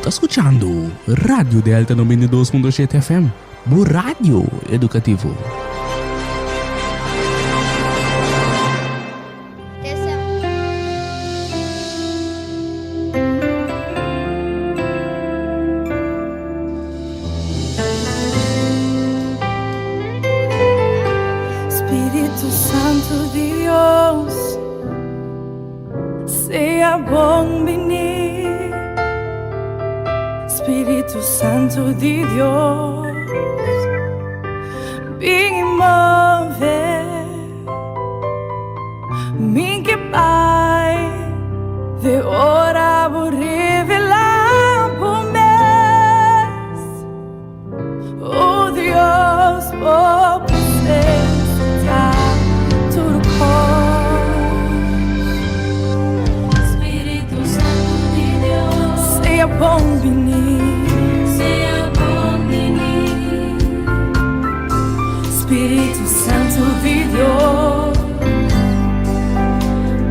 ta skuchando Radio Delta 92.7 FM, bo radio edukativo. Spiritu Santu di Dios, sea bon bini. Spiritu Santu di Dios, bin i move. Mi ke bai de ora bo revelá bo mes. Oh Dios, bo presencia ta tur kos. Spiritu Santu di Dios. Sea bon bini. Sea bon bini. Spiritu Santu di Dios.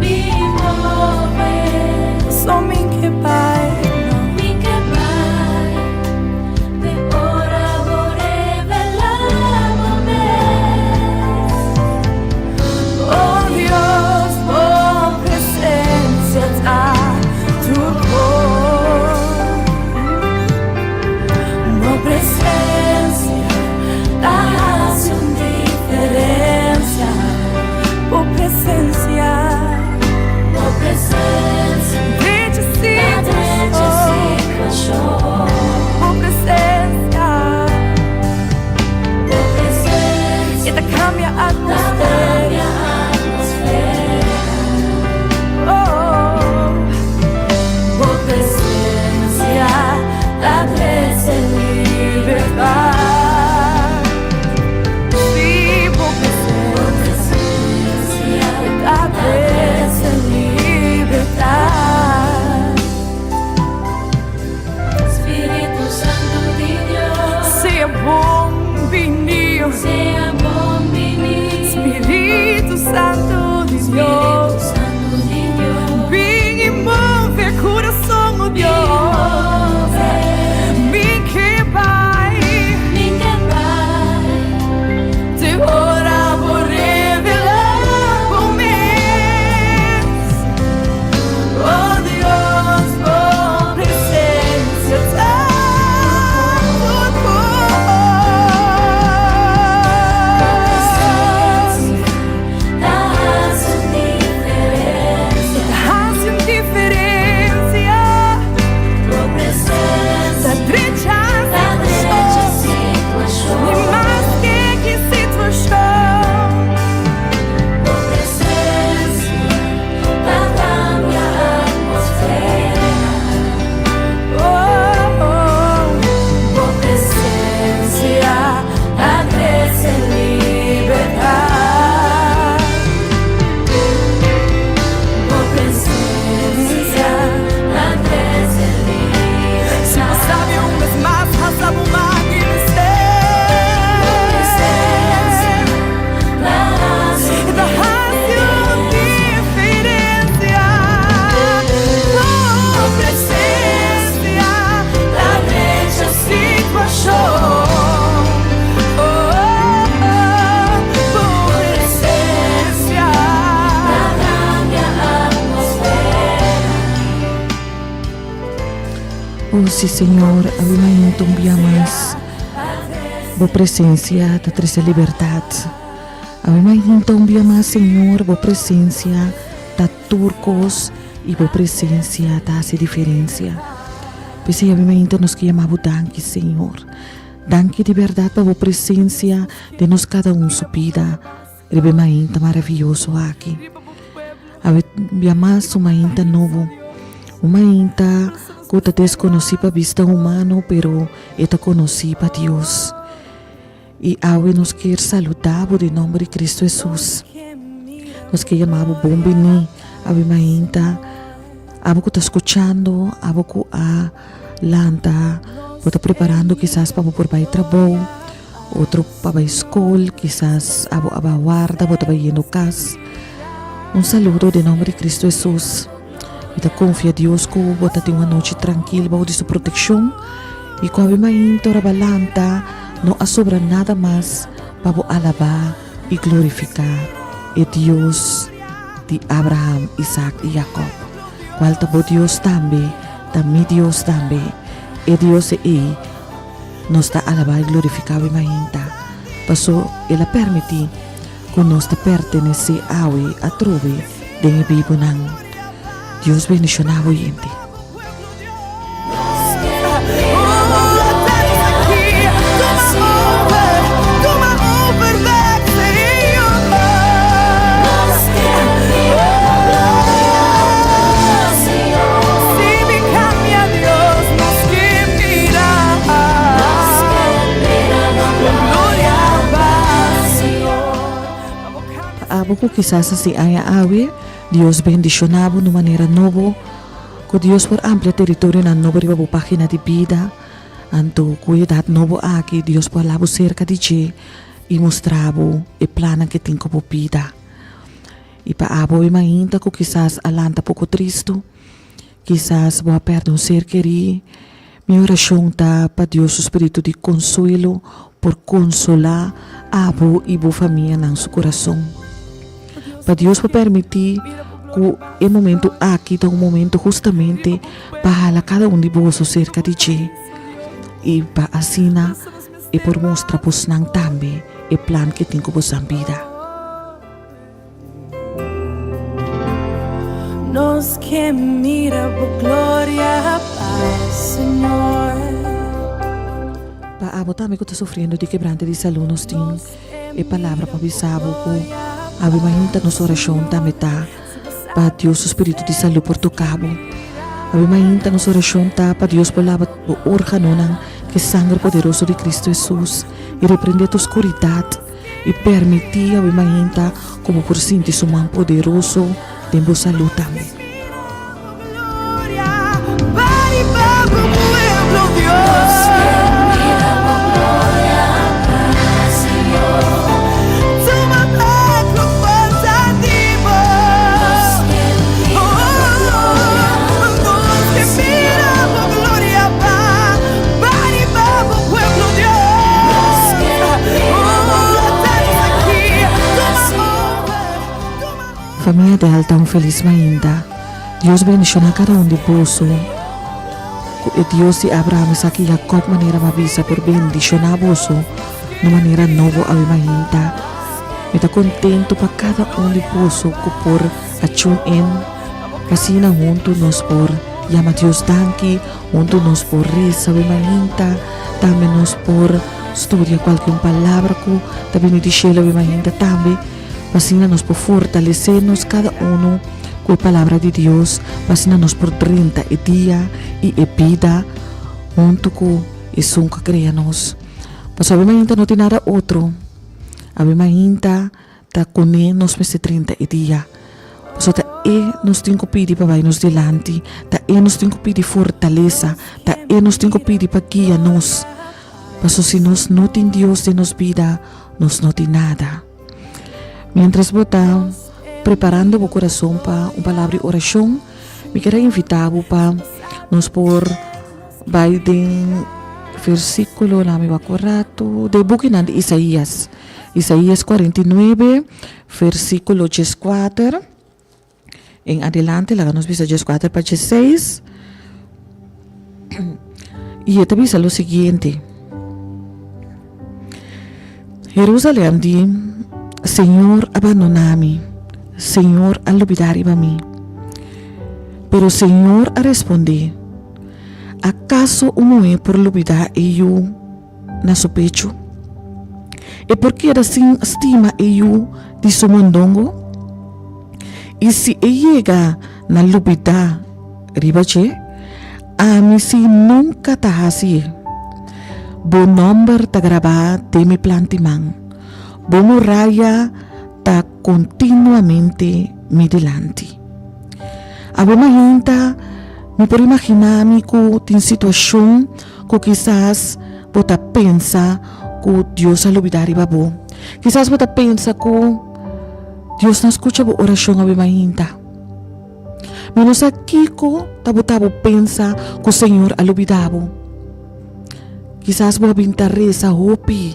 Bin move. So mi ke bai, no. Mi ke bai. Te ora bo revelá bo mes. Oh Dios, bo presencia ta tur kos. Bo presencia ta hasi un diferencia. Bo presencia, Bo presencia drecha ta drecha situacion. situacion. Bo presencia, Bo presencia e ta cambia ta atmosfera. cambia atmosfera. Oh, bo presencia ta trece libertad. Sí, bo presencia ta trece libertad. Spiritu Santu di Dios. Sea bon bini. Sea bon bini. Spiritu Santu di Spiritu Dios. Santu di Dios. Bin i move kurason, oh Bin Dios. move. Mi ke bai. Mi ke bai. Te ora bo revelá bo mes. Oh Dios, bo presencia ta tur kos. Ta hasi un diferencia. Ta hasi un diferencia. Bo presencia Ta drecha ta drecha situacion. situacion. Ni maske ki situacion. Bo presencia ta cambia atmosfera. Oh, oh. Bo presencia ta trece libertad. Bo presencia ta trece Si bo libertad. sabi un bes mas, hasa bo man i Bo presencia ta hasi un Ta hasi un diferencia. diferencia. Bo presencia ta drecha situacion. Oh, oh, bo presencia Ta cambia atmosfera. Oh sí Señor, awe mainta un bia mas Bo presencia ta trece libertad. Awe mainta un bia mas Señor, Bo presencia ta tur cos y Bo presencia ta haci diferencia. P'esey awe mainta nos ke yama Bo danki Señor. Danki di berdad pa Bo presencia den nos cada un su bida riba e mainta maraviyoso aki. Awe bia mas un mainta nobo, un mainta ku ta deskonosí pa bista humano, pero e ta konosí pa Dios. I awe nos kier saludá bo den nomber di Cristo Hesus. Nos kier yama bo bon biní awe mainta. Abo ku ta skuchando, abo ku a lanta, bo ta preparando kisas pa bo por bai trabou, otro pa bai skol, kisas abo a bai warda, bo ta bai yendo kas. Un saludo den nomber di Cristo Hesus. Mi ta konfia Dios ku bo ta tin un anochi trankil bou di su protekshon i ku awe mainta ora bo a lanta no a sobra nada mas pa bo alabá i glorifiká e Dios di Abraham, Isaac i Jacob, kual ta bo Dios tambe, ta mi Dios tambe, e Dios ei nos ta alabá i glorifiká awe mainta, paso el a permití ku nos ta pertenesé awe atrobe den e bibunan. Dios bendishoná bo yente. Pa abo ku kisas hasi aña awe, Dios bendishoná bo na un manera nobo. Ku Dios por amplia teritorionan nobo riba bo página di bida. Anto ku e edat nobo aki Dios por hala bo serka di dje i mustra bo e plannan ke tin ku bo bida. I pa abo e mainta ku kisas a lanta poko tristu, kisas bo a pèrdè un ser kerí, mi orashon ta pa Dios su spiritu di konsuelo por konsolá abo i bo famianan su kurason. Pa Dios por permití ku e momentu aki ta un momentu hustamente pa hala kada un di boso serka di dje i pa asina e por mustra bosnan tambe e plan ke tin ku bosan bida. Nos ke mira bo gloria paz, Señor. Pa abo tambe ku ta sufriendo di kebrante di salú nos tin e palabra pa bisa bo ku awe mainta nos orashon tambe ta pa Dios su spiritu di salú por toka bo. Awe mainta nos orashon ta pa Dios por laba bo organonan ku e sangre poderoso di Cristo Hesus i reprende tur skuridat i permití awe mainta ku bo por sinti su man poderoso den bo salú tambe. Famia Delta un felis mainta. Dios bendiciona cada un di boso. Cu e Dios di Abraham, Isaac y Jacob manera m'a bisa por bendiciona boso na manera nobo awe mainta. Mi ta contento pa cada un di boso cu por a tune in. Asina hunto nos por yama Dios danki, hunto nos por reza awe mainta, tambe nos por studia cualke un palabra cu ta bini di cielo awe mainta tambe. Pa asina nos por fortalesé nos kada unu ku e Palabra di Dios, pa asina nos por drenta e dia i e bida huntu ku Esun ku a krea nos. Pasobra awe mainta no tin nada otro. Awe mainta ta kuné nos mester drenta e dia. Pasobra ta E nos tin ku pidi pa bai nos dilanti, ta E nos tin ku pidi fortalesa, ta E nos tin ku pidi pa guia nos. Pasobra si nos no tin Dios den nos bida, nos no tin nada. Mientras bo ta preparando bo corazon pa un palabra di oracion, mi kier a invita bo pa nos por bai den versiculo, laat mi wak un rato, den bukinan di Isaías. Isaías 49, versiculo dieskuater en adelante, laga nos bisa dieskuater pa diesseis. I e ta bisa lo siguiente, Jerusalem di, Señor a bandoná mi, Señor a lubidá riba mi. Pero Señor a respondé, Akaso un muhé por lubidá e yu na su pechu? E por keda sin stima e yu di su mondongo? I si e yega na lubidá riba dje, ami si nunka ta hasié. Bo nòmber ta grabá den mi planti man, bo muraya ta kontinuamente mi dilanti. Awe mainta mi por imaginá mi ku tin situashon ku kisas bo ta pensa ku Dios a lubidá riba bo. Kisas bo ta pensa ku Dios no a skucha bo orashon awe mainta. Mi no sa kiko ta bo ta bo pensa ku Señor a lubidá bo. Kisas bo a bin ta resa hopi,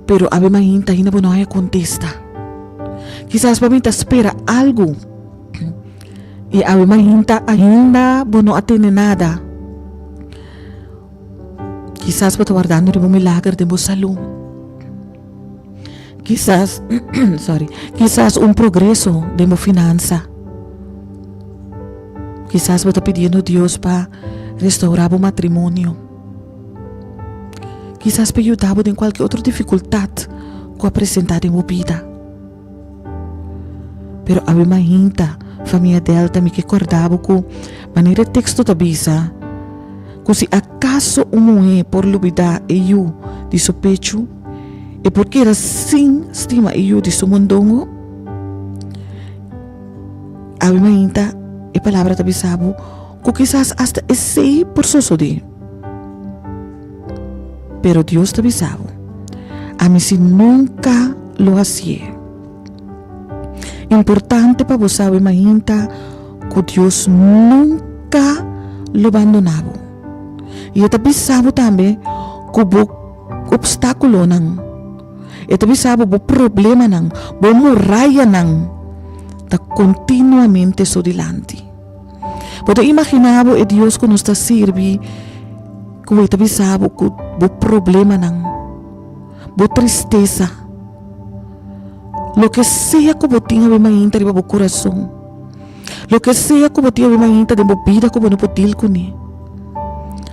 pero awe mainta ainda bo no haya kontesta. Kisas bo a bin ta spera algu i awe mainta ainda bo no a tene nada. Kisas bo ta wardando riba un milager den bo salú. Kisas, sorry, kisas un progreso den bo finansa. Kisas bo ta pidiendo Dios pa restaurá bo matrimonio. Kisas pa yuda bo den kualke otro difikultat ku a presentá den bo bida. Pero awe mainta, famia Delta, mi ke kòrda bo ku manera e teksto ta bisa ku si akaso un muhé por lubidá e yu di su pechu, e por keda sin stima e yu di su mondongo. Awe mainta e palabra ta bisa bo ku kisas asta esei por sosodé. Pero Dios ta bisa bo, Ami si nunka lo hasié. Importante pa bo sabe mainta ku Dios nunka lo bandoná bo. I e ta bisa bo tambe ku bo opstákulonan, e ta bisa bo bo problemanan, bo murayanan ta kontinuamente su dilanti. Bo ta imaginá bo e Dios ku nos ta sirbi ku e ta bisa bo ku bo problemanan, bo tristesa, loke sea ku bo tin awe mainta riba bo kurason, loke sea ku bo tin awe mainta den bo bida ku bo no por dil kuné,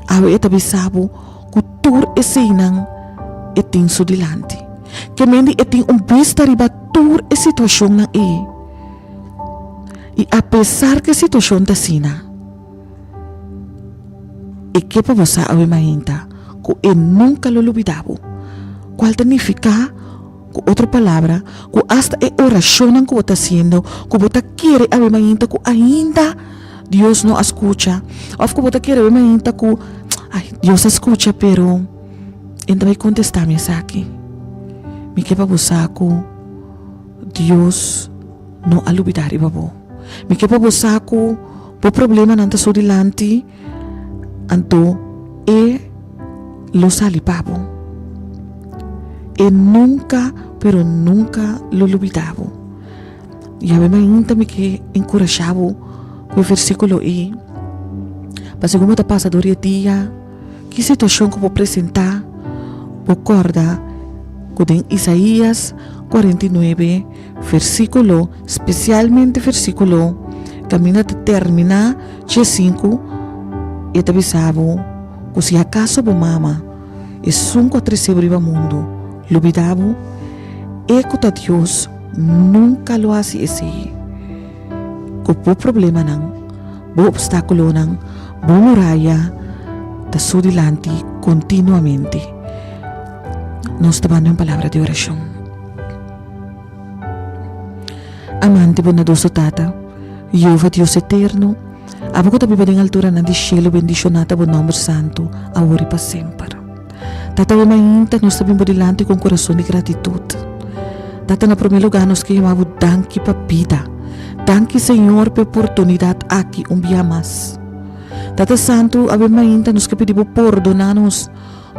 awe e ta bisa bo ku tur eseinan e tin su dilanti. Ke mende e tin un bista riba tur e situashonnan ei. I apesar ku e situashon ta asina, e ke pa bo sa awe mainta ku e nunka lo lubidá bo, kual ta nifiká, ku otro palabra, ku asta e orashonnan ku bo ta hasiendo, ku bo ta kere awe mainta ku ainda Dios no a skucha, òf ku bo ta kere awe mainta ku, ai, Dios a skucha pero e no ta bai kontestá mi esaki. Mi ke pa bo sa ku Dios no a lubidá riba bo. Mi ke pa bo sa ku bo problemanan ta su dilanti, anto e lo sali pa bo. E nunka, pero nunka lo lubidá bo. Yahweh mainta mi ke enkurashá bo ku e versíkulo ei, pa segun bo ta pasa dor di e dia, Ki situashon ku bo presentá, bo kòrda ku den Isaías 49, versíkulo, spesialmente versíkulo kaminda ta terminá diesinku, e ta bisa bo ku si akaso bo mama, esun ku a trese bo riba mundu, lubidá bo, e ku ta Dios nunka lo hasi esei. Ku bo problemanan, bo opstákulonan, bo muraya ta su dilanti kontinuamente. Nos ta banda un palabra di orashon. Amante bondadoso Tata, Jehová Dios eterno, abo ku ta biba den alturanan di shelu bendishoná ta bo nòmber santu awor i pa semper. Tata awe mainta nos ta bin bo dilanti ku un kurason di gratitut. Tata na promé lugá nos ke yama bo danki pa bida. Danki Señor pa e oportunidat aki un bia mas. Tata Santu awe mainta nos ke pidi bo pordoná nos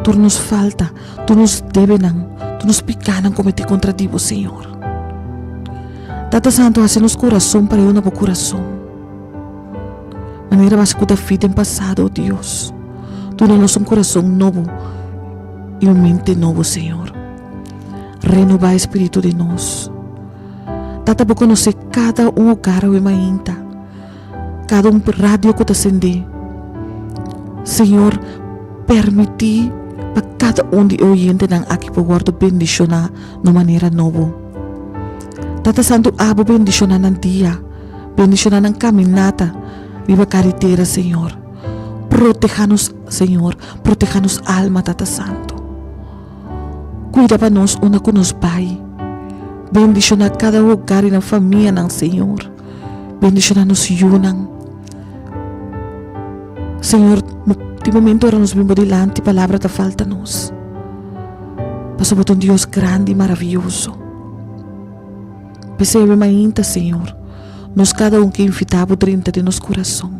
tur nos falta, tur nos debenan, tur nos pikánan kometí kontra di bo Señor. Tata Santu hasi nos kurason pareu na bo kurason. Manera basa ku David den pasado, o Dios. Duna nos un kurason nobo i un mente nobo, Señor. Renobá e spiritu di nos. Tata, bo konosé kada un hogar awe mainta, kada un radio ku ta sendé. Señor, permití pa kada un di e oyentenan aki por wòrdu bendishoná na un manera nobo. Tata Santu, abo bendishoná nan dia. Bendiciona nan caminata riba caretera Señor. Proteha nos Señor, proteha nos alma Tata Santo. Cuida pa nos unda cu nos bay. Bendiciona cada hogar y nan famianan Señor. Bendiciona nos yunan. Señor, tin momento ora nos bin bo dilanti palabra ta falta nos. Pasobra bo ta un Dios grandi y maravilloso. P'esei awe mainta, Señor, Nos kada un ke invitá bo drenta den nos kurason.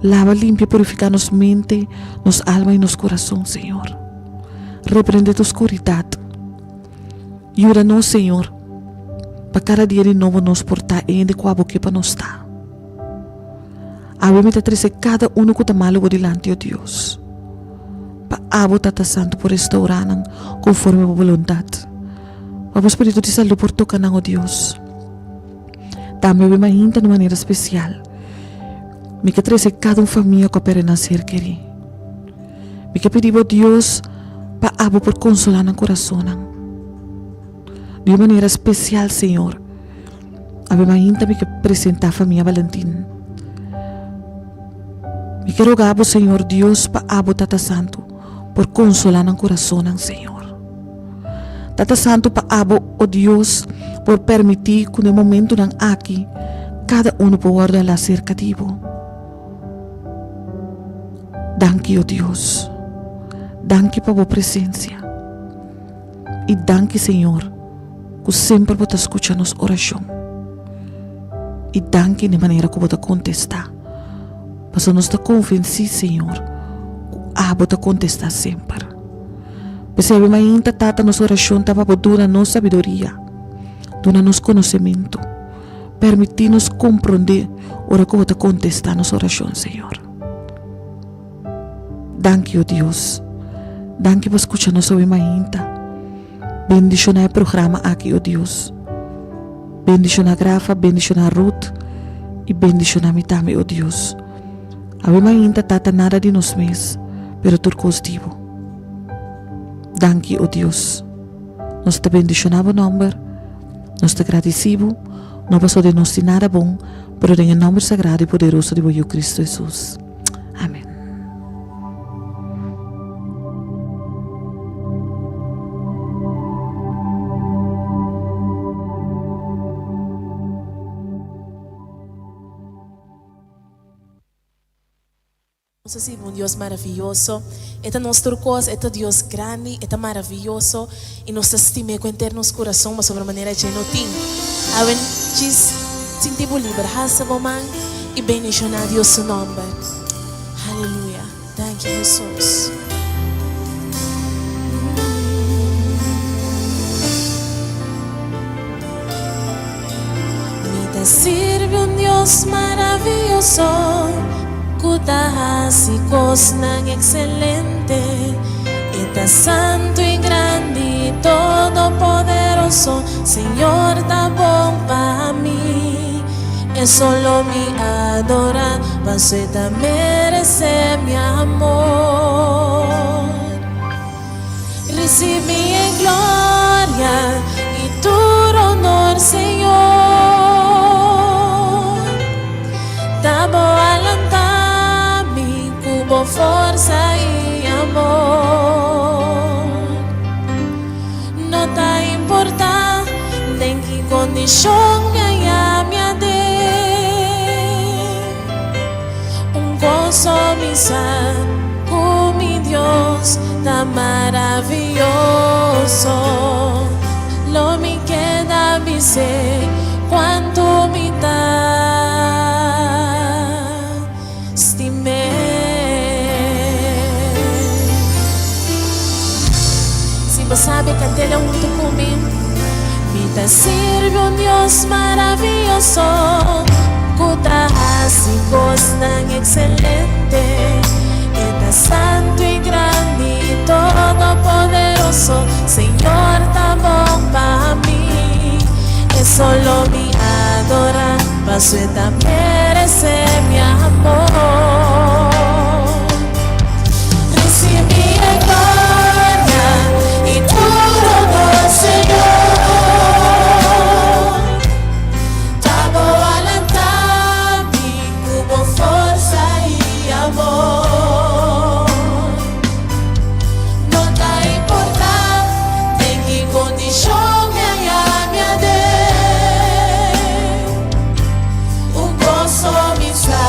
Laba, limpia, purifiká nos mente, nos alma i nos kurason, Señor. Reprende tur skuridat. Yuda nos, Señor, pa kada dia di nobo nos por ta e hende ku abo ke pa nos ta. Awe mi ta trese kada unu ku ta malu bo dilanti, o Dios, pa abo, Tata Santu, por restourá nan konforme bo boluntat. Pa bo Spiritu di salu por toka nan, o Dios. Tambe awe mainta na manera spesial mi ke trese kada un famia ku a perde nan ser kerí. Mi ke pidi bo, Dios, pa abo por konsolá nan kurasonnan. Di un manera spesial, Señor, awe mainta mi ke presentá famia Valentin. Mi ke roga bo, Señor Dios, pa abo, Tata Santu, por konsolá nan kurasonnan, Señor. Tata Santu, pa abo, o Dios, por permití ku na e momentunan aki kada unu por wòrdu halá serka di bo. Danki, o Dios. Danki pa bo presensia. I danki, Señor, ku semper bo ta skucha nos orashon. I danki na e manera ku bo ta kontestá. Pasobra nos ta konvensí, Señor, ku abo ta kontestá semper. P'esei awe mainta, Tata, nos orashon ta pa bo duna nos sabiduria, duna nos konosementu. Permití nos komprondé ora ku bo ta kontestá nos orashon, Señor. Danki, o Dios. Danki pa skucha nos awe mainta. Bendishoná e programa aki, o Dios. Bendishoná Grafa, bendishoná Ruth i bendishoná mi tambe, o Dios. Awe mainta, Tata, nada di nos mes, pero tur kos di bo. Danki, o Dios. Nos ta bendishoná bo nòmber. Nos ta gradisí bo, no pasobra den nos tin nada bon, pero den e nòmber sagrado i poderoso di bo Yu Cristo Hesus. Amen. Nos ta sirbi un Dios maraviyoso. E ta nos tur kos, e ta Dios grandi, e ta maraviyoso i nos ta stim'é ku henter nos kurason pasobra manera dje no tin. Awe djis sinti bo liber, halsa bo man i bendishoná Dios su nòmber. Haleluya! Danki Hesus. Mi ta sirbi un Dios maraviyoso ku ta hasi kosnan ekselente. E ta santu i grandi i todopoderoso. Señor ta bon pa mi. E solo mi adora, paso e ta meresé mi amor. Ricibi e gloria y tur honor, Señor. Ta bo a lanta mi cu bo forsa y amor. No ta importa den ki condicion mi a yami aden. Un goso mi sa ku mi Dios ta maravioso. Lo mi keda bis'é kuantu mi ta stim'é. Si bo sabi kant'el huntu ku mi. Mi ta sirbi un Dios maravioso ku ta hasi kosnan ekselente. E ta santu i grandi i todopoderoso. Señor ta bon pa mi. E solo mi adora, paso e ta meresé mi amor. Ricibi e gloria y tur honor, Señor. Ta bo a lanta mi cu bo forsa y amor. No ta importa den ki condicion mi a yami aden, un gozo mi sa.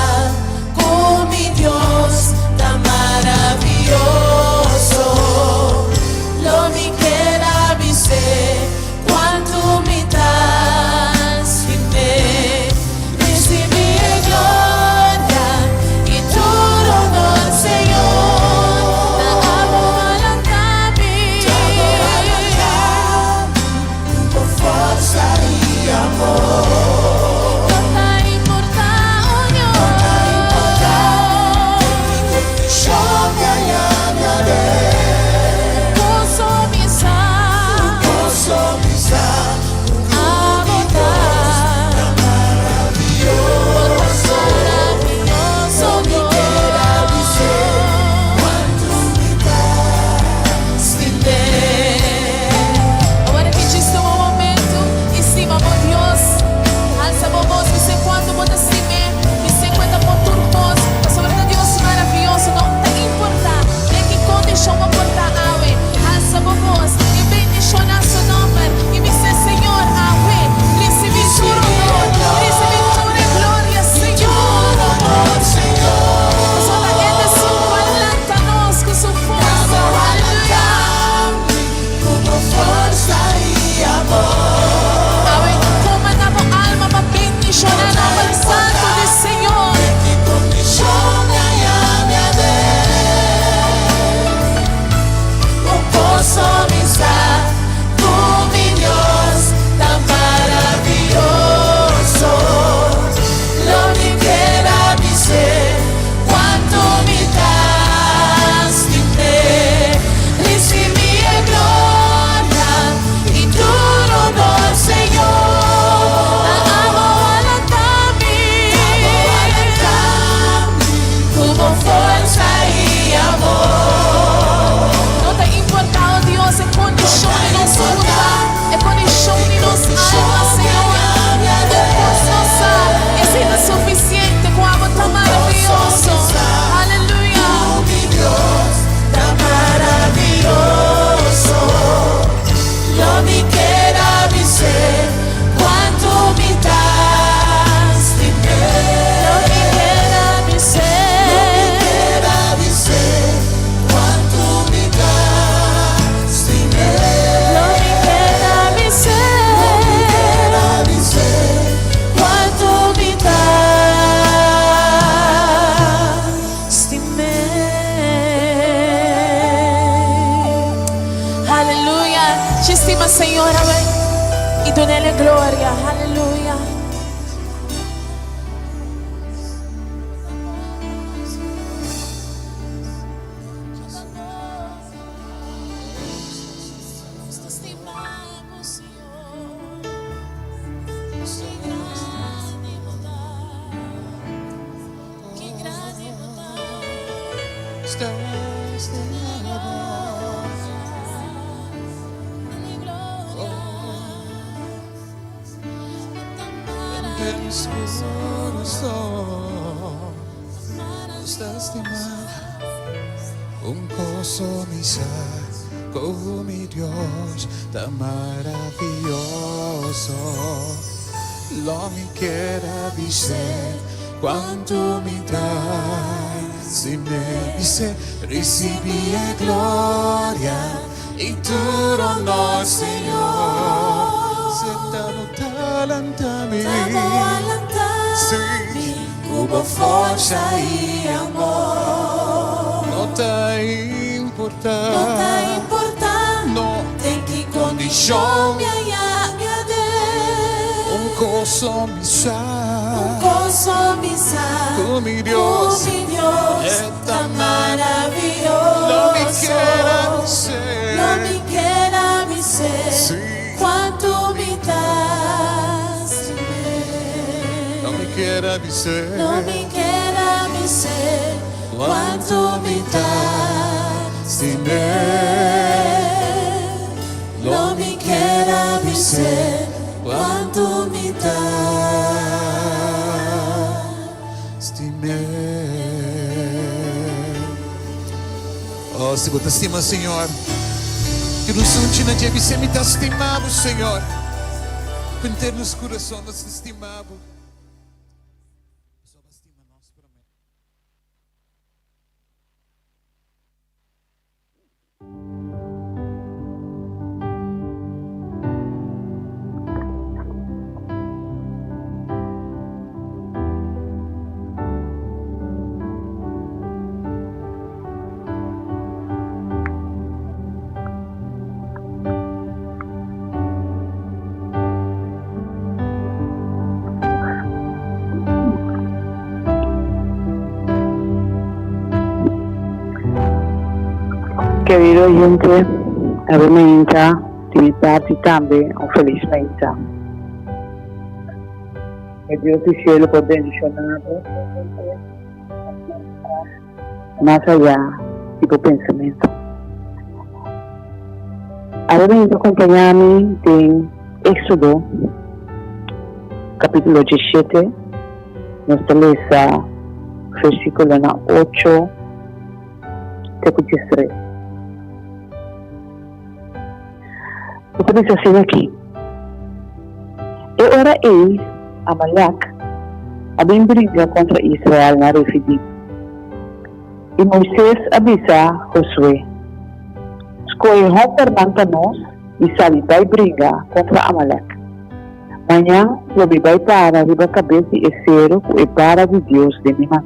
Ci stima Señor awe y dunele gloria. Aleluya. Un kos mi sa ku mi Dios ta maravioso. Lo mi kier a bis'é kuantu mi ta stim'é. Bis'é, Risibí e gloria i tur honor, Señor. Se ta bo ta lanta mi. Sí, ku bo forsa i amor. No ta importá. No ta importá. No. Den ki kondishon mi a yega den. Un kos so mi sa. Un kos so mi sa. Ku mi Dios. Ku mi Dios. E ta maravioso. Lo mi kier a bis'é. Lo mi kier a bis'é. Sí. Kuantu mi ta stim'é. Lo mi kier a bis'é. Lo mi kier a bis'é. Kuantu mi ta stim'é. Lo mi kier a bis'é. Kuantu mi ta stim'é. Oh, si bo ta stima Señor, tira un sunchi na dje, bis'é, Mi ta stima bo, Señor. Ku henter nos kurason nos ta stima bo. Pasobra bo a stima nos promé. Kerido oyente, awe mainta di mi parti tambe un felis mainta. E Dios di cielo por bendiciona bo mas aya di bo pensamento. Awe mainta acompaña mi den Exodo capitulo diesshete, nos ta lesa versiculonan ocho te ku diestres. Bo ta bisa asina aki, E ora ei Amalek a bin bringa kontra Israel na Refidim. I Moises a bisa Josué, Skohe hòmbernan pa nos i sali bai bringa kontra Amalek. Mañan lo mi bai para riba kabes di e seru ku e bara di Dios den mi man.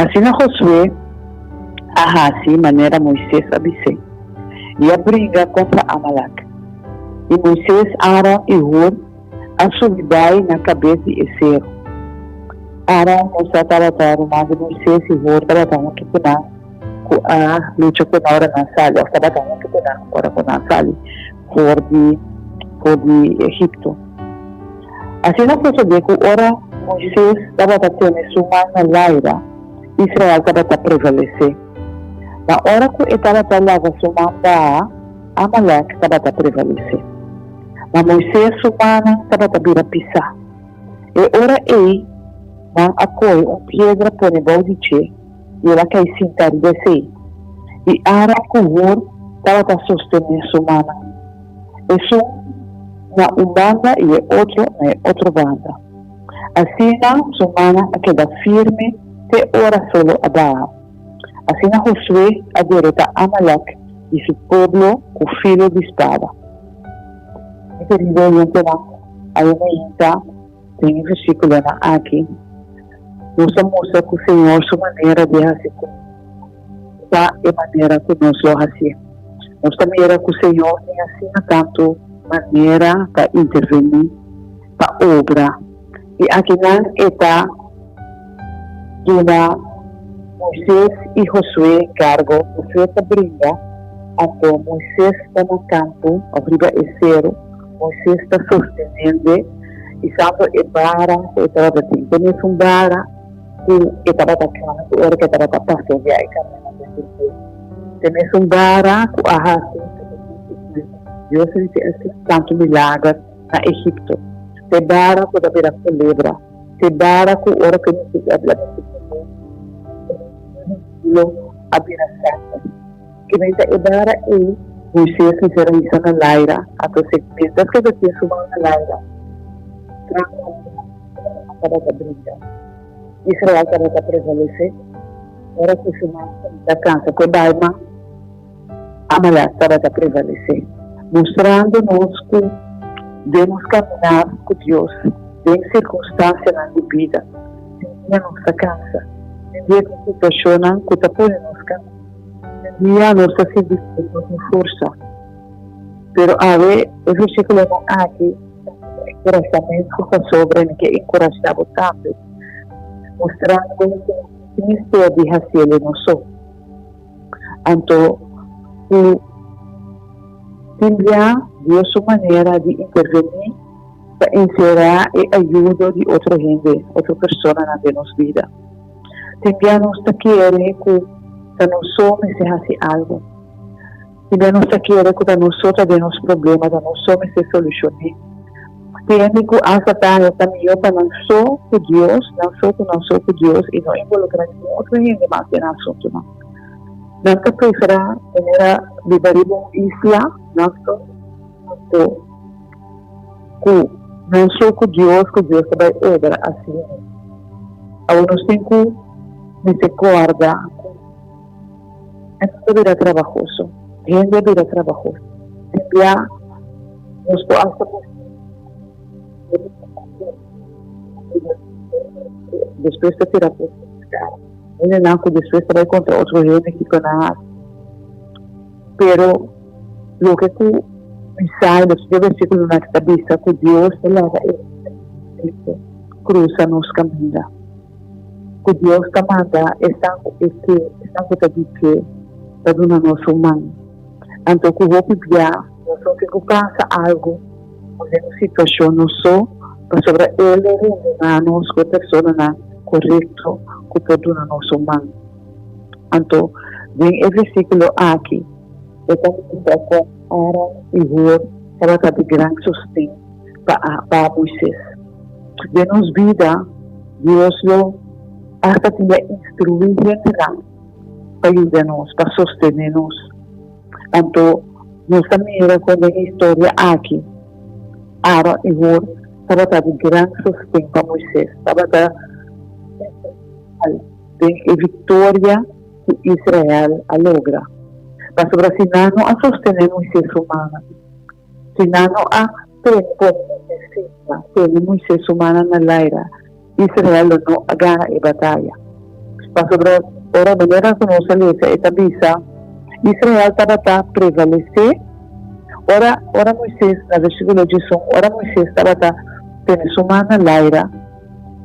Asina Josué a hasi manera Moises a bis'é, i a bringa kontra Amalek. I Moises, Aaron i Hur a subi bai na kabes di e seru. Aaron Musa tabata ruman di Moises i Hur tabata huntu ku nan ku a lucha ku nan ora nan sali, òf tabata huntu ku nan ora ku nan sali for di for di Egipto. Asina sosodé ku ora Moises tabata tene su man na laira, Israel tabata prevalesé. Ma ora ku e tabata laga su man baha, Amalek tabata prevalesé. Ma Moises su mannan tabata bira pisá. E ora ei nan a kohe un piedra pone bou di dje, i el a kai sinta riba esei. I Aaron ku Hur tabata sostené su mannan. Esun na un banda i e otro na e otro banda. Asina su mannan a keda firme te ora solo a baha. Asina Josué a derotá Amalek i su pueblo ku filo di spada. Mi kerido oyentenan, awe mainta den e versíkulonan aki nos ta mustra ku Señor su manera di hasi kos ta e manera ku nos lo hasié. Nos ta mira ku Señor tin asina tantu manera pa intervení, pa obra. I akinan e ta duna Moises i Josué kargo. Josué ta bringa, anto Moises ta na kampu òf riba e seru. Moises ta sostenende i usando e bara ku e tabata tin. Te mesun bara ku e tabata kana ku ora ku e tabata pastoreá e karnénan den desierto. Te mesun bara ku a hasi Dios a hasi asina tantu milager na Egipto. Te bara ku ta bira kolebra. Te bara ku ora ku e mester a lo a bira sanger. Kimente e bara ei, Moises mester a hisa na laira. Anto se mientras ku e ta tin su man na laira, gran nan tabata bringa. Israel tabata prevalesé. Ora ku su man ta kansa ku e bai man, Amalek tabata prevalesé, mustrando nos ku den nos kaminar ku Dios den sirkunstansianan di bida, tin dia nos ta kansa, tin dia tin situashonnan ku ta pone nos kansa, tin dia nos ta sinti ku nos no tin forsa. Pero awe e versíkulonan aki ta un enkurashamentu pasobra mi ke enkurashá bo tambe, mustrando ku nos no tin mester di hasiel nos so. Anto ku tin bia Dios su manera di intervení ta enserá e ayudo di otro hende, otro personanan den nos bida. Tin bia nos ta kere ku ta nos so mester hasi algu. Tin bia nos ta kere ku ta nos so ta den nos problema, ta nos so mester solushoné. Tin hende ku asta ta haña ta mihó pa nan so ku Dios, nan so ku nan so ku Dios i no involukrá ningun otro hende mas den nan asuntunan. Nan ta preferá manera biba riba un isla nan so anto ku nan so ku Dios, ku Dios ta bai obra asina. Awor nos tin ku mester kòrda ku e ta bira trabahoso, hende a bira trabahoso. Tin bia nos por asta despues ta tira kos na kara. Hendenan ku despues ta bai kontra otro hende kiko nan hasi. Pero loke ku mi sa e versikulonan ta bisa ku Dios ta laga e krusa nos kaminda. Ku Dios ta manda esnan ku e ke, esnan ku ta di dje, pa duna nos un man. Anto ku hopi bia nos no tin ku pasa algu o den un situashon nos so, pasobra E lo rondona nos ku e personanan korekto ku por duna nos un man. Anto den e versíkulo aki e ta mustra kon Aaron i Hur tabata di gran sosten pa pa Moises. Den nos bida, Dios lo asta tin di a instruí hendenan pa yuda nos, pa sostené nos. Anto, nos ta mira kon den e historia aki, Aaron i Hur tabata di gran sosten pa Moises, tabata esensial den e viktoria ku Israel a logra. Pasobra si nan no a sostené Moises su mannan, Si nan no a tene pone Moisés firma, tene Moisés su mannan na laira, Israel lo no a gana e bataya. Pasobra ora manera ku nos a lesa e ta bisa, Israel tabata prevalesé ora ora Moisés, na versíkulo diesun, ora Moisés tabata tene su man na laira,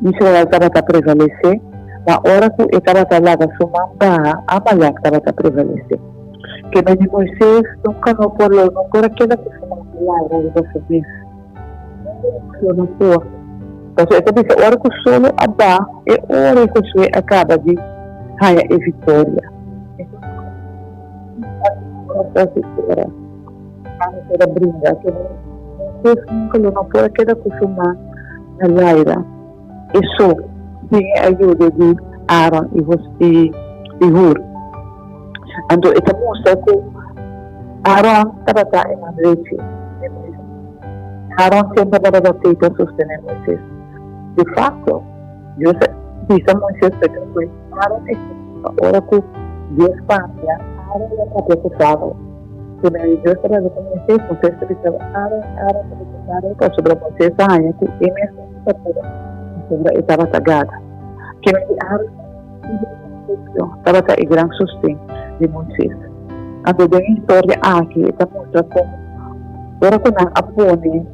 Israel tabata prevalesé, ma ora ku e tabata laga su man baha, Amalek tabata prevalesé. Keme di Moisés nunka no por lo no por a keda ku su man laira riba su mes. Nunka lo no por. Pasobra e ta bisa ora ku solo a ba, e ora ei Josué a kaba di haña e viktoria. Ora a bringa, Moisés nunka lo no por a keda ku su man na laira e so sin e ayudo di Aaron i Hur. Anto e ta mustra ku Aaron tabata e man drechi di Moisés. Aaron semper tabata tei pa sostené Moisés. De fakto, Dios a bisa Moisés pa e ta kue Aaron e pa ora ku Dios papia, Aaron lo papia ku Fárao. Primeru Dios ta papia ku Moisés, Moisés ta bisa Aaron, Aaron ta bisa Fárao pasobra Moisés a haña ku e mes no ta pura pasobra e tabata gada. Kimen di Aaron tabata e gran sosten di Moisés. Anto den e historia aki e ta mustra kon ora ku nan a pone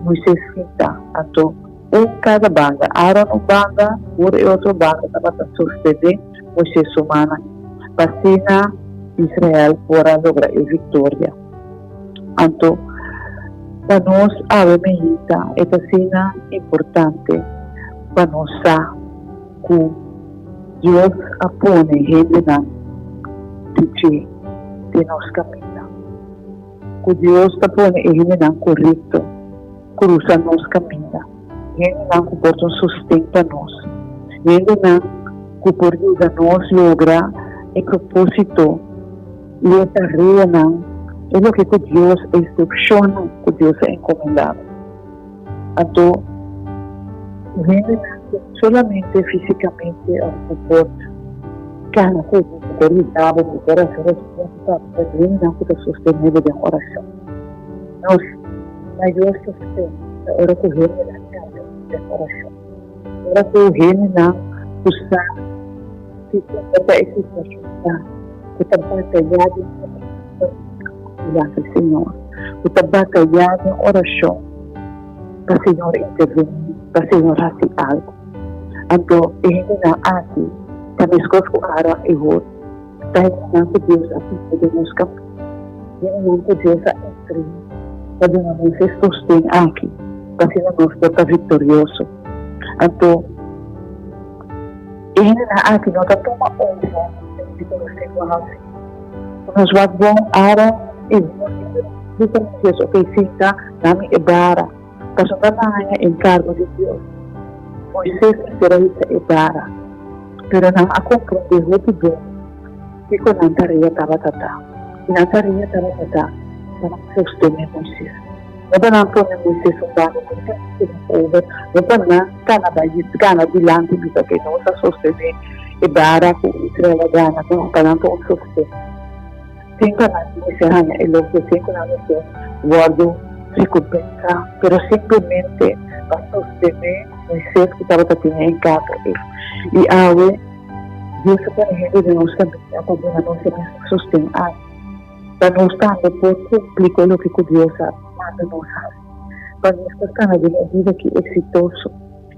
Moises sinta, anto un kada banda, Aaron un banda, Hur e otro banda tabata sostené Moises su mannan, pa asina Israel por a logra e viktoria. Anto, pa nos awe mehita e ta asina importante pa nos sa ku Dios a pone hendenan di dje den nos kaminda. Ku Dios ta pone e hendenan korekto krusa nos kaminda, hendenan ku por ta un sosten pa nos, hendenan ku por yuda nos logra e propósito i e tareanan, e loke ku Dios, e instrukshonnan ku Dios a encomendá nos. Anto, hendenan ku no solamente físikamente òf ku por kana ku bo, ku por yuda bo, ku por hasi responso pa bo, pero hendenan ku ta sostené bo den orashon. Nos mayor sosten ta ora ku hendenan kana den orashon. Ora ku hendenan ku sa kiko ta e situashon ta, ku ta batayá den orashon dilanti Señor, ku ta batayá den orashon pa Señor intervení, pa Señor hasi algu. Anto e hendenan aki ta meskos ku Aaron i Hur, ta hendenan ku Dios a pone den nos kaminda, hendenan ku Dios a instruí pa duna nos e sosten aki, pa asina nos por ta viktorioso. Anto e hendenan aki no ta tuma over di ku nos tin ku hasi. Ku nos wak bon Aaron i Hur bisa Moises, Ok, sinta, dami e bara. Pasobra nan a haña enkargo di Dios. Moises mester a hisa e bara, pero nan a komprondé hopi bon kiko nan tarea tabata ta. I nan tarea tabata ta pa nan sostené Moises. No pa nan pone Moises un banda, no pa nan tuma over, no pa nan kana bai gana dilanti i bisa, Oke, nos a sostené e bara ku Israel a gana. No, pa nan ta un sosten. Sin ku nan mester haña elogio, sin ku nan mester wòrdu rekumpensá, pero simplemente pa sostené Moisés ku tabata tin e enkargo ei. I awe, Dios ta pone hende den nos kaminda pa duna nos e mesun sosten aki, pa nos tambe por kumpli ku e loke ku Dios a manda nos hasi, pa nos por kana den e bida ki eksitoso.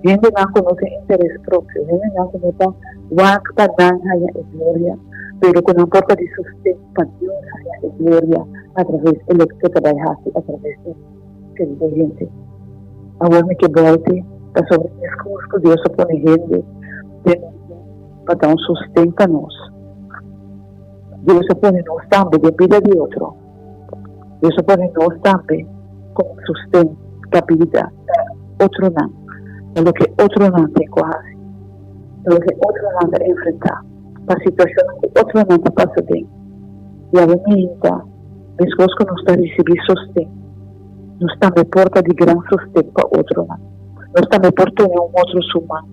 Hendenan ku no tin interes propio, hendenan ku no ta wak pa nan haña e gloria, pero ku nan por ta di sosten pa Dios haña e gloria atraves e loke ku e ta bai hasi atraves di kerido hende. Awor mi ke bòlte pasobra meskos ku Dios a pone hende den mundu pa ta un sosten pa nos, Dios a pone nos tambe den bida di otro. Dios a pone nos tambe komo sosten pa bida pa otronan, pa loke otronan tin ku hasi, pa loke otronan ta enfrentá, pa situashonnan ku otronan ta pasa den. I awe mainta, meskos ku nos ta risibí sosten, nos tambe por ta di gran sosten pa otronan. Nos tambe por tene un otro su man.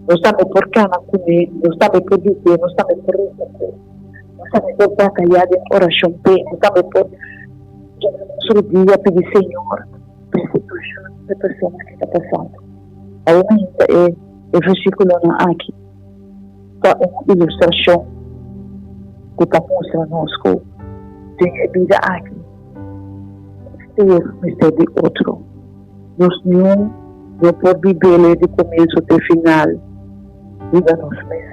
Nos tambe por kana kuné, nos tambe por yud'é, nos tambe por resa p'e, nos tambe por batayá den orashon p'e, nos tambe por duna nos rudia pidi Señor pa e situashon ku e persona aki ta pasando. Awe mainta e e versíkulonan aki ta un ilustrashon ku ta mustra nos ku den e bida aki mester mester di otro. Nos niun no por bibele di comienso te final riba nos mes.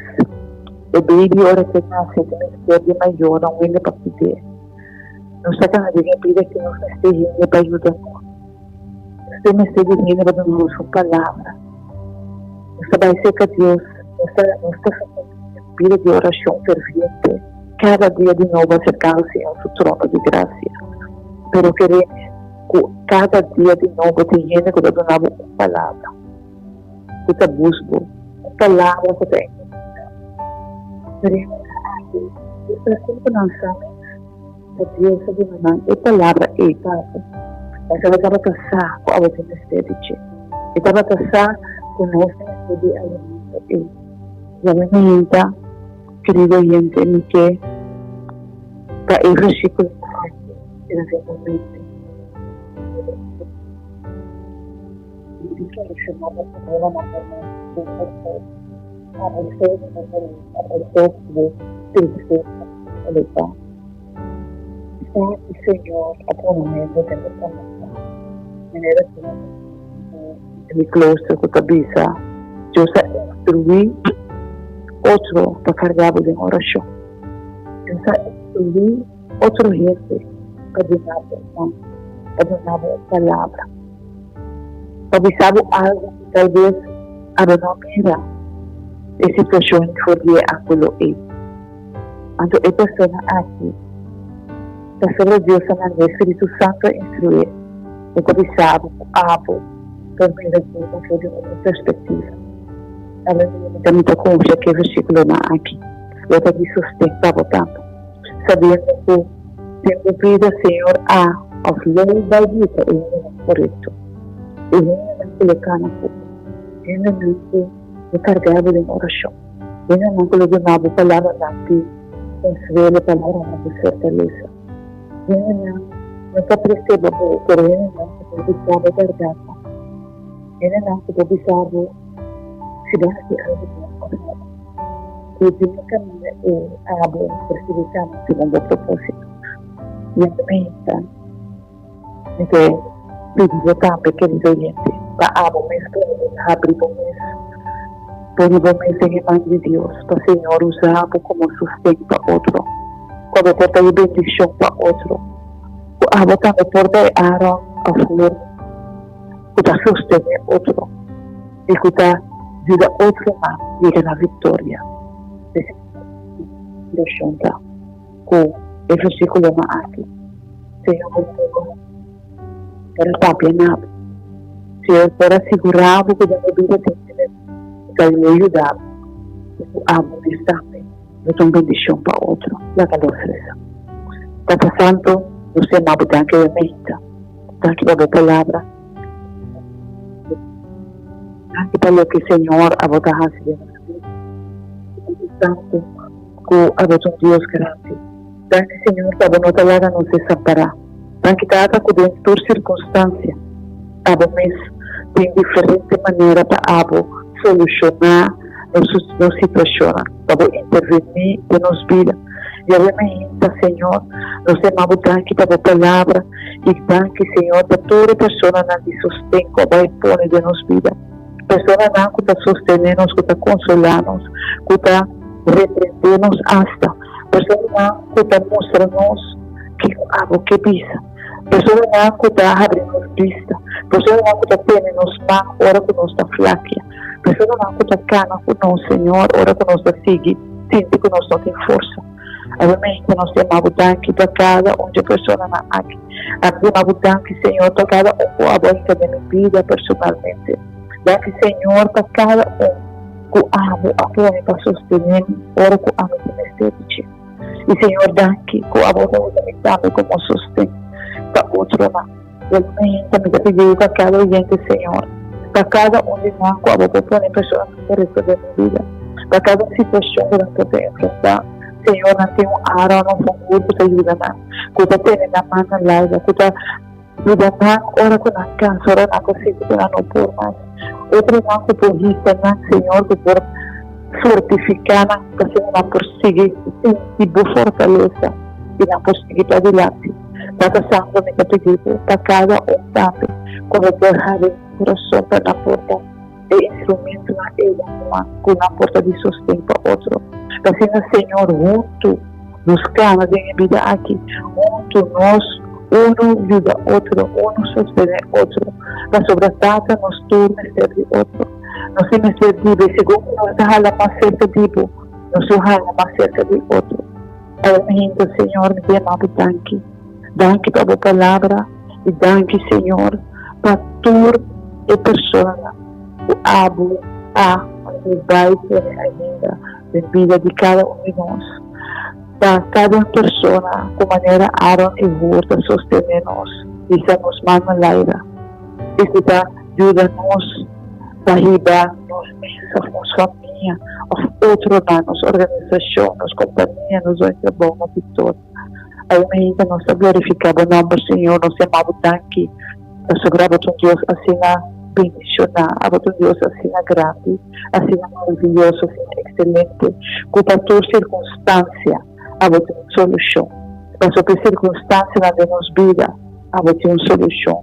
E baby ora cu e nace tin mester di mayornan wende pa cuid'é. Nos ta cana den e bida cu nos mester hende pa yuda nos. Nos tin mester di hende pa duna nos un palabra. Nos ta bay cerca Dios, nos ta nos ta bida di oracion ferviente cada dia di nobo acercando Señor su trono di gracia. Pero kere. Ku kada dia di nobo tin hende ku ta duna bo un palabra ku ta bus bo, un palabra ku ta enkurashá bo. Pero e hende aki no ta sin ku nan sa mes ku Dios a duna nan e palabra ei pa bo. Pasobra e tabata sa ku abo tin mester di dje. E tabata sa ku nos tin mester di e alimento ei. Yawe mi ta, kerido oyente, mi ke pa e versíkulo aki keda den bo mente. Mi ta solucioná bo problemanan den bo mente. Aparesé bo dolor, aparesé bo tristesa, soledad. sa ku Señor a pone hende den bo kaminda, manera ku mi klooster ku ta bisa, Dios a instruí otro pa karga bo den orashon. Dios a instruí otro hende pa duna bo un man, pa duna bo un palabra, pa bisa bo algu ku talbes abo no a mira e situashon for di e ángulo ei. Anto e persona aki ta sobre Dios a manda e Spiritu Santo a instrué e ta bisa bo ku abo por mira bida for di otro perspektiva. Awe mi ta mi ta konfia ku e versíkulonan aki lo ta di sosten pa bo tambe, sabiendo ku den bo bida Señor a òf lo bai buta e hendenan korekto, e hendenan ku lo kana ku bo, hendenan ku lo karga bo den orashon. Hendenan ku lo duna bo palabranan di konsuelo, palabranan di fortalesa. Hendenan no ta preseba bo, pero hendenan ku por bisa bo bèrdat. Hendenan ku por bisa bo si bo hasi algu bon òf no. Ku den e kaminda ei abo por sigui kana segun bo propósito. I ami mester. Mi ke pidi bo tambe, kerido oyente, pa abo mes pone den habri bo mes, pone bo mes den e man di Dios, pa Señor usa bo komo sosten pa otro, ku abo por ta e bendishon pa otro, ku abo tambe por ta e Aaron òf Hur ku ta sostené otro i ku ta yuda otronan yega na viktoria. Esei ta mi orashon ta. Ku e versíkulonan aki, Señor bo por por a papia na bo. Señor por a sigurá bo ku den bo bida tin hende ku ta lo yuda bo i ku abo mes tambe lo ta un bendishon pa otro. Laga nos resa. Tata Santu, nos yama bo danki awe meinta. Danki pa bo palabra. Danki pa loke Señor abo ta hasi den nos bida. Spiritu Santu, ku abo ta un Dios grandi. Danki Señor ku abo no ta laga nos desampará. Danki Tata ku den tur sirkunstansia abo mes tin diferente manera pa abo solushoná nos nos situashonnan, pa bo intervení den nos bida. Yahweh mainta Señor, nos ta yama bo danki pa bo palabra i danki Señor pa tur e personanan di sosten ku abo a pone den nos bida. Personanan ku ta sostené nos, ku ta konsolá nos, ku ta reprendé nos asta. Personanan ku ta mustra nos kiko abo ke bisa. Personanan ku ta habri nos bista. Personanan ku ta tene nos man ora ku nos ta flakia. Personanan ku ta kana ku nos, Señor, ora ku nos ta sigui sinti ku nos no tin forsa. Awe nos ta yama bo danki pa kada un dje personanan aki. Ami yama bo danki, Señor, pa kada un ku abo a hinka den mi bida personalmente. Danki, Señor, pa kada un ku abo a pone pa sostené mi ora ku ami tin mester di dje. I, Señor, danki ku abo ta usa mi tambe komo sosten pa otronan. Realmente mi ta pidi pa kada oyente, Señor, pa kada un di nan ku abo por pone personanan korekto den nan bida, pa kada un situashon ku nan por ta enfrentá. Señor, nan tin un Aaron òf un Hur ku ta yuda nan, ku ta tene nan man na larga, ku ta yuda nan ora ku nan kansa, ora nan ta sinti ku nan no por mas. Otronan ku por hisa nan, Señor, ku por fortifiká nan pa asina nan por sigui sinti bo fortalesa i nan por sigui padilanti. Tata Santo, mi ta pidi bo pa kada un tambe ku bo por habri nan kurason pa nan por ta e instrumentonan ei den bo man ku nan por ta di sosten pa otro. Pa asina, Señor, huntu nos kana den e bida aki, huntu nos unu yuda otro, unu sostené otro, pasobra Tata nos tur mester di otro. Nos tin mester di bo i segun ku nos ta hala mas serka di bo, nos lo hala mas serka di otro. Awe mainta, Señor, mi ta yama bo danki. Danki pa bo palabra i danki, Señor, pa tur e personanan ku abo a i bai pone ainda den bida di kada un di nos. Pa kada un persona ku manera Aaron i Hur ta sostené nos, hisa nos man na laira i ku ta yuda nos pa hiba nos mes òf nos famia òf otronan, nos organisashon, nos kompania, nos doño trabou na viktoria. Awe mainta nos ta glorifiká bo nòmber, Señor, nos yama bo danki pasobra abo ta un Dios asina bendishoná, abo ta un Dios asina grandi, asina maravioso, asina ekselente, ku pa tur sirkunstansia abo tin un solushon. Pasobra e sirkunstansianan den nos bida, abo tin un solushon.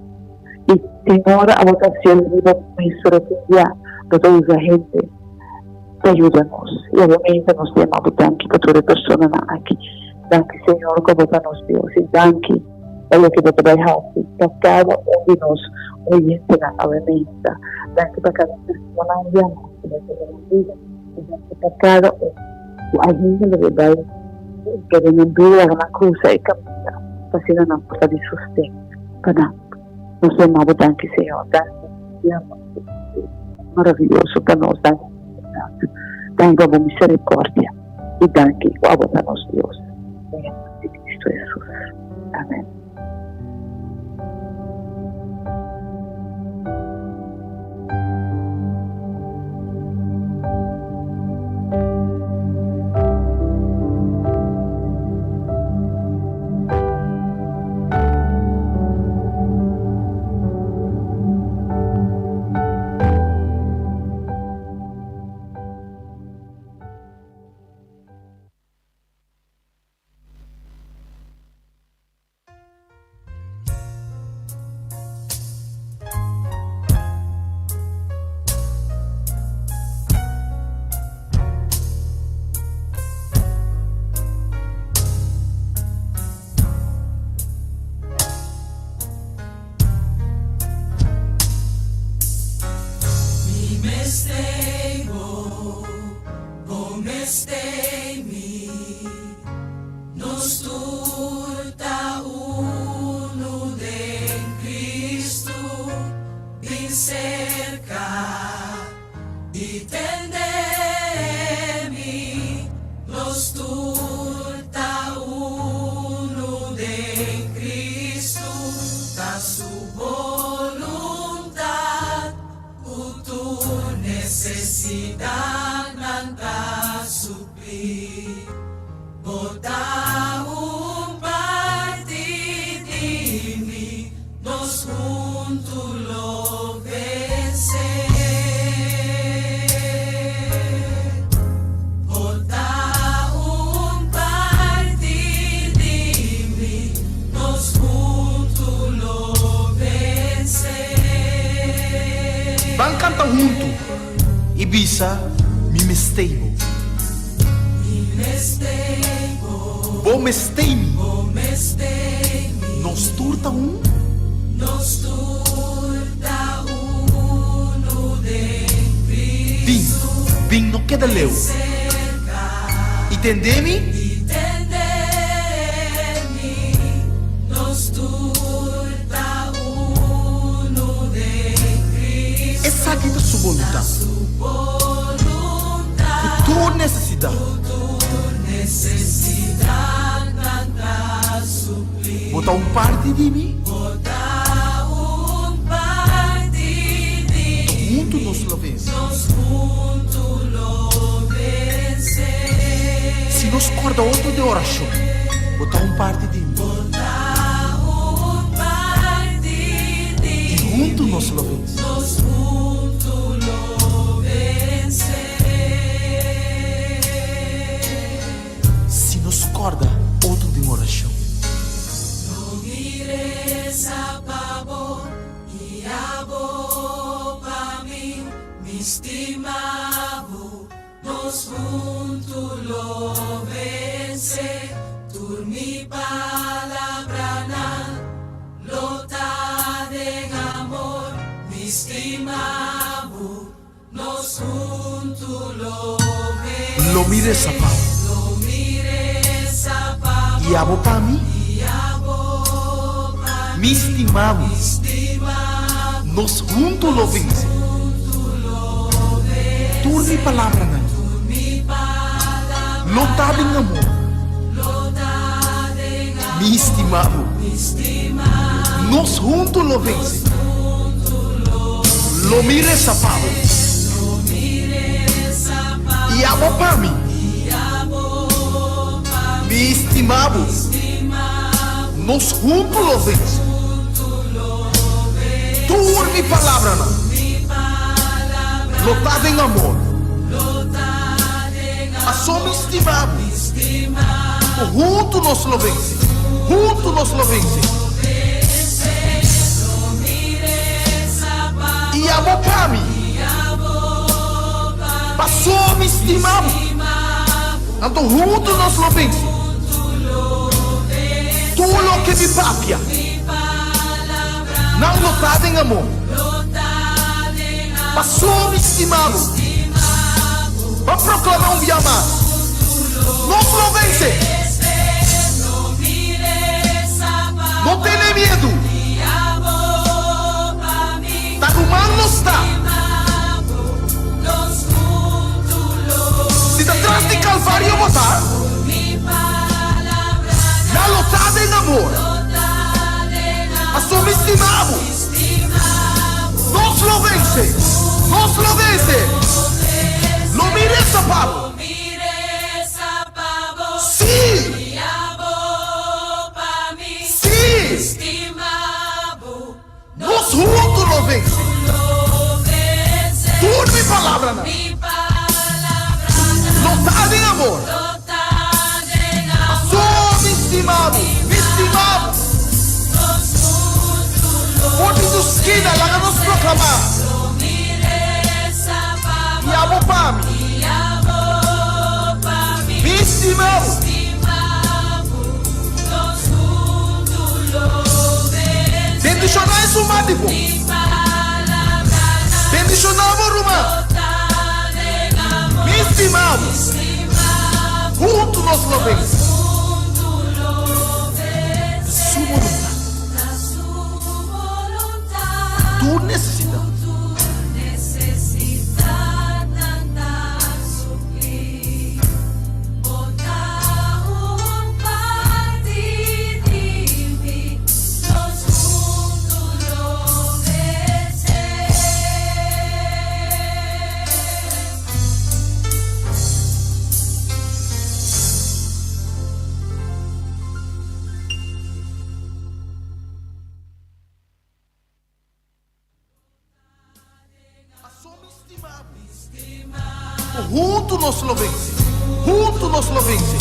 I tin ora abo ta hasiel riba bo mes, pero tin bia bo ta usa hende pa yuda nos. I abo meinta nos ta yama bo danki pa tur e personanan aki. Danki Señor ku abo ta nos Dios i danki pa loke bo ta bai hasi pa kada un di nos oyentenan awe meinta. Danki pa kada persona un bia mas ku bai tene nan bida i danki pa kada un ku ainda lo bo bai keda nan bida laga nan krusa e kaminda pa asina nan por ta di sosten pa nan. Nos ta yama bo danki Señor, danki dia maraviyoso pa nos, danki danki pa bo misericordia y danki ku abo ta nos Dios. Den e nomber di Cristo Jesus. Amen. Mi mester bo, bo mester mi, nos tur ta unu den Cristo, bin cerca. I tende mi, nos tur ta unu den Cristo, ta su boluntad ku tur nesesidatnan ta supli. Bo ta un parti di mi, nos huntu lo vense. Bo ta un parti di mi, nos huntu lo vense. Ban kanta huntu i bisa, Mi mestei bo. Bo mestei mi. Nos tur ta un. Bin, bin no keda leu. I tende mi. Esaki ta su boluntat. Ku tur nesesidat. Bo ta un parti di mi. Huntu nos lo vense. Si nos kòrda otro den orashon. Bo ta un parti di mi. I huntu nos lo vense. Si nos kòrda otro den orashon. Lo mi resa pa bo. I abo pa mi. Mi stima bo. Nos huntu lo vense. Tur mi palabranan. Lo ta den amor. Mi stima bo. Nos huntu lo vense. Lo mi resa pa bo. I abo pa mi. Mi stima bo. Nos huntu lo vense. Tur mi palabranan. Lo ta den amor. Paso mi stima bo. Ku huntu nos lo vense. Huntu nos lo vense. I abo pa mi. Paso mi stima bo. Anto huntu nos lo vense. Tur loke mi papia. Nan lo ta den amor. Paso mi stima bo. Ban proclama un bia mas. Nos lo vence. No tene miedu. Ta ruman nos ta. Si ta tras di Calvario bo ta. Ya lo ta den amor. Paso mi stima bo. Nos lo vence. Nos lo vence. Lo mi reza pa bo. Sí. Sí. Nos huntu lo vence. Tur mi palabranan lo ta den amor. Paso mi stima bo, mi stima bo. For di tur skina laga nos proklamá. I abo pa mi. Mi stima bo. Bendishoná esun mas di bo. Bendishoná bo ruman. Mi stima bo. Huntu nos lo vense. Ta su boluntat. Tur nesesidat. Huntu nos lo vense, huntu nos lo vense.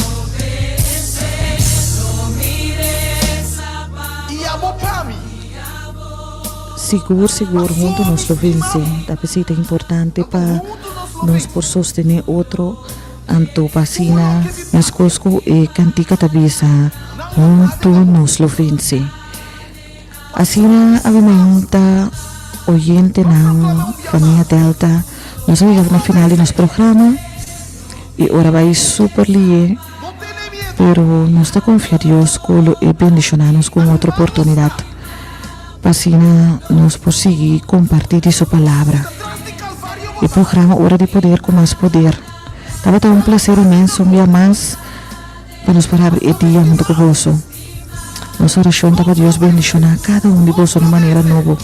I abo pa mi. Sigur sigur huntu nos lo vense. Ta p'esei ta importante pa nos por sostené otro anto pa asina meskos ku e kantika ta bisa huntu nos lo vense. Asina awimainta oyentenan famia Delta nos a yega na final di nos programa y ora bai super liye pero nos ta confia Dios cu lo e bendiciona nos cu un otro oportunidad pa asina nos por sigui comparti di su palabra. E programa Ora di Poder cu Mas Poder tabata un placer inmenso un bia mas pa nos por habri e dia hunto cu boso. Nos oracion ta pa Dios bendiciona cada un di boso na un manera nobo,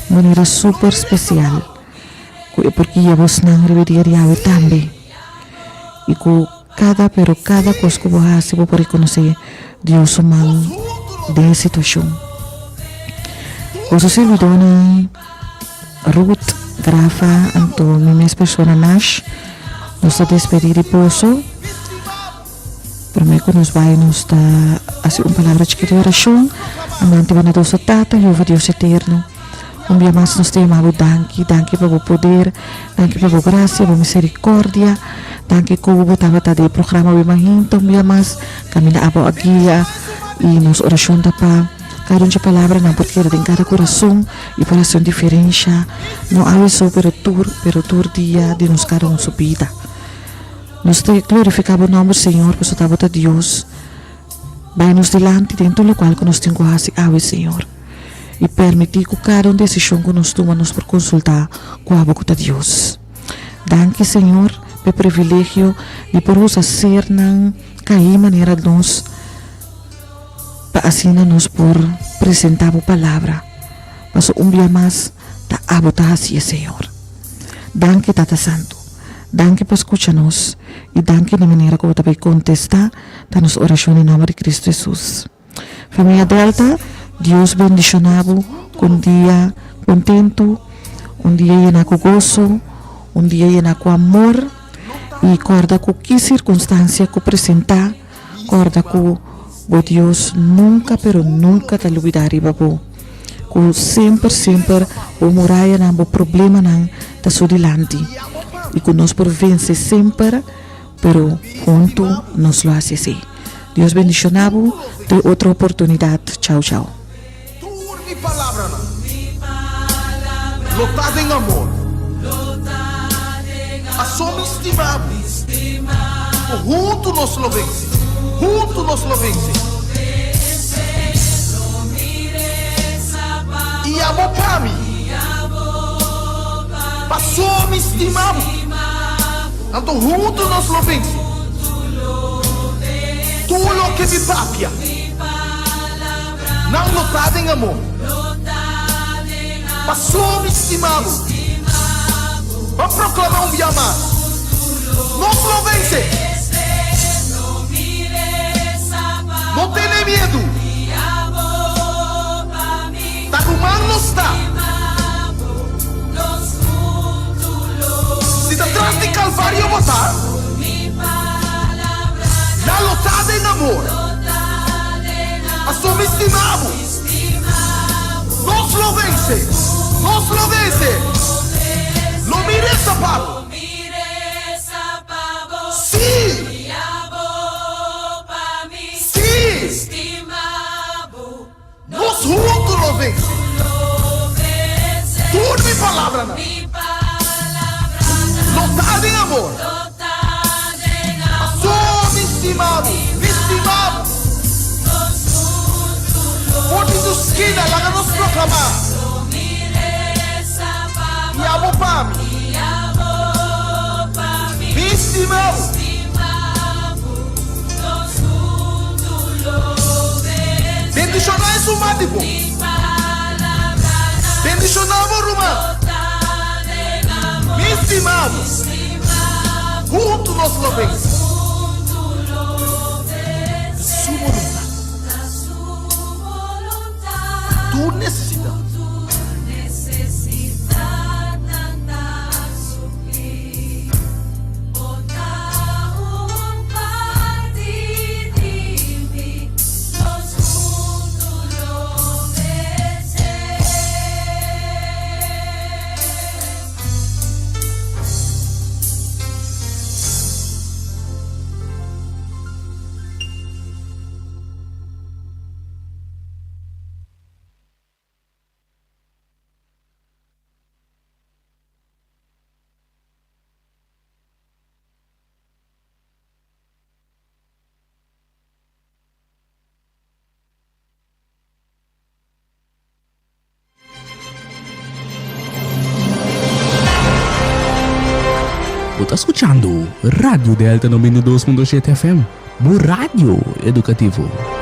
un manera super special, cu e por guia bosnan riba e dia di awe tambe. Y cu cada, pero cada cos cu bo haci bo por reconoce Dios su man den e situacion. Boso servidornan Ruth, Grafa, anto mi mes persona Nash, nos ta despedi di boso. Promé ku nos bai nos ta hasi un palabra chikito di orashon. Amante bondadoso Tata, Jehova Dios eterno, un bia mas nos ta yama bo danki, danki pa bo poder, danki pa bo grasia, bo misericordia, danki ku bo tabata den e programa Awe Mahinta un bia mas, kaminda abo a guia i nos orashon ta pa kada un dje palabranan por keda den kada kurason i por hasi un diferensha, no awe so pero tur, pero tur dia di nos kada un su bida. Nos ta glorifica bo nomber, Señor, pasobra ta bo ta Dios. Bai nos dilanti den tur locual cu nos tin cu haci awe, Señor. Y permiti cu cada un decision cu nos tuma nos por consulta cu abo cu ta Dios. Danki, Señor, p'e privilegio di por usa sernan caí manera nos pa asina nos por presenta bo palabra. Pasobra un bia mas ta abo ta haci'e, Señor. Danki, Tata Santo. Danki pa skucha nos i danki na manera ku bo ta bai kontestá ta nos orashon den nòmber di Kristu Hesus. Famia Delta, Dios bendishoná bo ku un dia kontentu, un dia yená ku goso, un dia yená ku amor i kòrda ku ki sirkunstansia ku presentá, kòrda ku. bo Dios nunka pero nunka ta lubida riba bo. Ku semper semper bo murayanan, bo problemanan ta su dilanti i ku nos por vense semper pero huntu nos lo hasi esei. Dios bendiciona bo te otro oportunidad. Chao chao. Tur mi palabranan lo ta den amor. Paso mi stima bo. Ku huntu nos lo vense. Huntu nos lo vense. I abo pa mi. Paso mi stima bo. Anto huntu nos lo vense. Tur loke mi papia. Nan lo ta den amor. Paso mi stima bo. Ban proclama un bia mas. Nos lo vence. No tene miedu. Ta ruman nos ta. Si ta tras di Calvario bo ta. Nan lo ta den amor. Paso mi stima bo. Nos lo vense. Nos lo vense. Lo mi resa pa bo. Sí. Sí. Nos huntu lo vense. Tur mi palabranan lo ta den amor. Paso mi stima bo, mi stima bo. For di tur skina laga nos proklamá. I abo pa mi. Mi stima bo. Bendishoná esun mas di bo. Bendishoná bo ruman. Mi stima bo. Huntu nos lo vense. Ta su boluntat. Tur nesesidat. Bo ta skuchando Radio Delta 92.7 FM, bo radio edukativo.